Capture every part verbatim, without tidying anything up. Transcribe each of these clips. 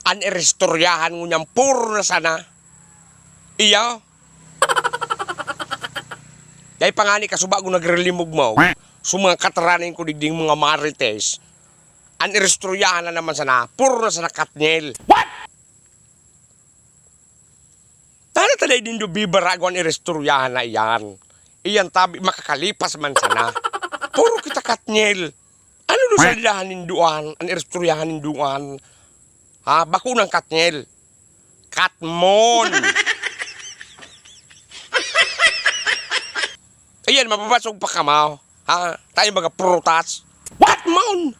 An iristoryahan ngunyan puro na sana. Iyo. Dai pa ngani kasuba ko nagrilimugmog. So, mga kataraning ko digding mga marites, an iristoryahan na naman sana, puro na sana Katniel. What? Tara, taday nindo bibarago an iristoryahan na iyan. Iyan tabi, makakalipas man sana. Puro kita Katniel. Ano do sa lidahan ninduan, an iristoryahan ninduan? Ha? Bako nang Katniel. Katmon. Ayan, mababasog pa kamo. Ha? Tayo mga prutas. Katmon!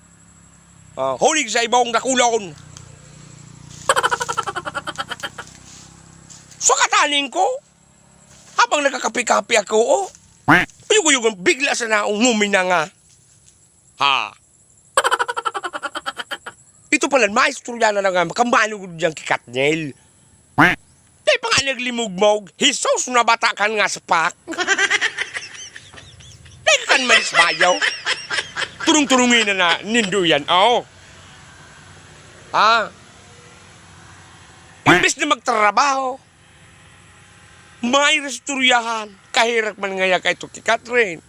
Ah, hulig sa ibong dakulon. Sa kataning ko, habang nagkakape-kape ako, oh, uyog-uyog, bigla sa naong ngumina nga. Ha? Ito pala, maistorya na nga, makamano gud diyan ki Katniel. Dai pa nga naglimugmog, Jesus na bata kan nga spak. Dai ka kan manisbayaw. Turong-turungin na, na nindo yan, oh. Ah. Imbes na magtrabaho, may restoryahan. Kahirak man ngaya kay to ki Catherine.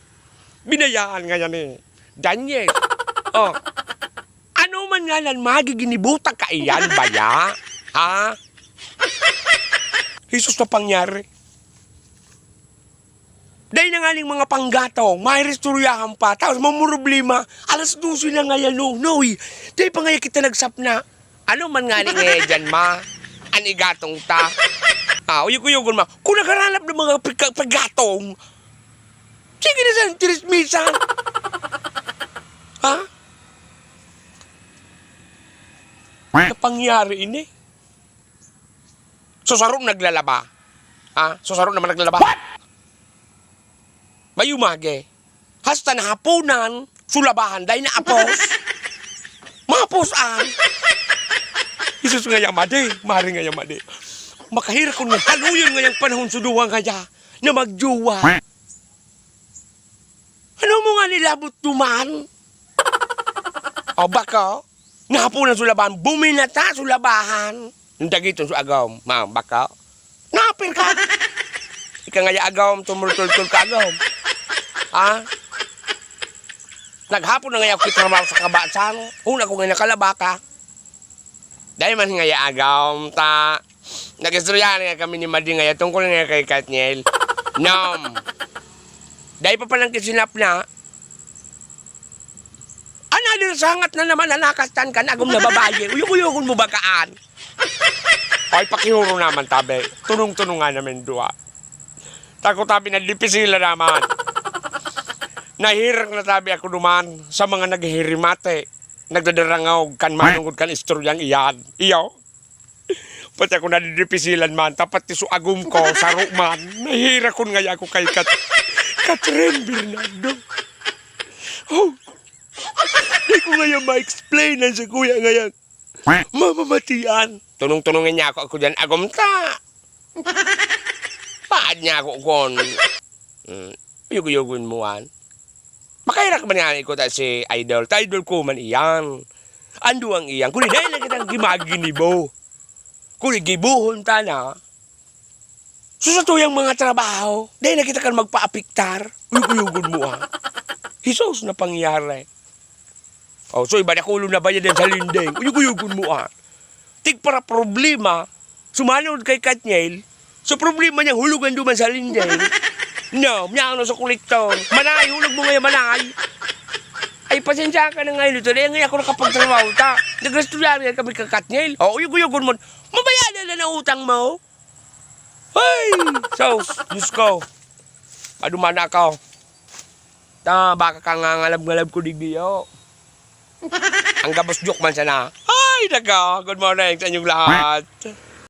Binayaan ngaya ni Daniel. Oh. Ano man nga nan magiginibo ta kaiyan baya? Ha? Jesus na pangyari. Dai na nga ning mga panggatong, may restoryahan pa, tapos mamroblema, alas dose na ngayan, no, noy, dai pa ngaya kita nagsapna. Ano man nga ni ngaya dyan, ma? An igatong ta? Ah, uyog-uyogon, ma. Kung nagharanap ng mga pagka-, paggatong, sige na sa tirismisan. Ha? Napangyari ini. So, saro naglalaba. Ha? So, saro naman naglalaba. What? May umagi. Hasta na hapunan, sulabahan, dai na apos. Mapos an. Jesus nga yamadi, mari nga yamadi. Makahirak kun nga haluyon ngayang panahon suduwa ngaya na magjowa. Ano mo nga nilabot duman? O bako, nahapunan sulabahan, buminata sulabahan. Ang dagiton sa agom, ma, bako. Napir ka! Ika ngaya agom, tumultultul ka agom. Ha? Naghapon na ngaya ako kitrabaho sa kabasan. Huna ko nga nakalaba ka. Dai man ngaya agom, ta. Nag-istorya na nga kami ni Madi ngaya tungkol nga kay Katniel. Nom. Dai pa palang kisinap na. Ana, din sangat na naman, anakas tan kan agom na babae. Uyog-uyogon mo bakaan. Ay, pakihuro naman, tabi. Tunong-tunong nga naman, duwa. Tako, tabi, nadipisilan naman. Nahirak na, tabi, ako duman sa mga naghihirimate, nagdadarangog kan manungod kan istoryang iyan. Iyo. Pati ako nadidipisilan man, tapat ti so agom ko, saro man. Nahihirak kun ngaya ako kay Kat-, Catherine Bernardo. Oh, di ko ngaya ma-explain ang sa kuya ngaya. Mamamatian. Tunong-tunongin niya ako, ako dyan, agom ta. Paad niya ako, kon. Hmm. Uyog-uyogon mo, an. Makahirak man nga ko ta si Idol. Ta Idol ko man iyan. Ando ang iyan. Kuni dai na kitang gimaginibo. Kuni gibohon ta na. So, sa tuyang mga trabaho, dai na kita kan magpaapiktar. Uyog-uyogon mo, ah. Jesus na pangyari. Oh, so iba na kulo na bayad yan sa linding. Uyog-uyogon mo, ah. Tig para problema, sumanod kay Katniel, so problema niya, hulugan duman sa linding. No, miyaon sa kolektor. Manay, hulog mo ngayon, manay. Ay, pasensya ka na ngayon ito. Dahil ngayon ako nakapagtrabaho, ta. Nagrestoryari kami kay Katniel. O, uyog-uyogon mo. Mabayadan na na utang mo. Ay, sus, Diyos ko. Paduman na ako. Ta, baka ka nga ngalab-ngalab ko digdi, oh. Ang gabos joke man sana. Ay, nako, good morning sa inyong lahat.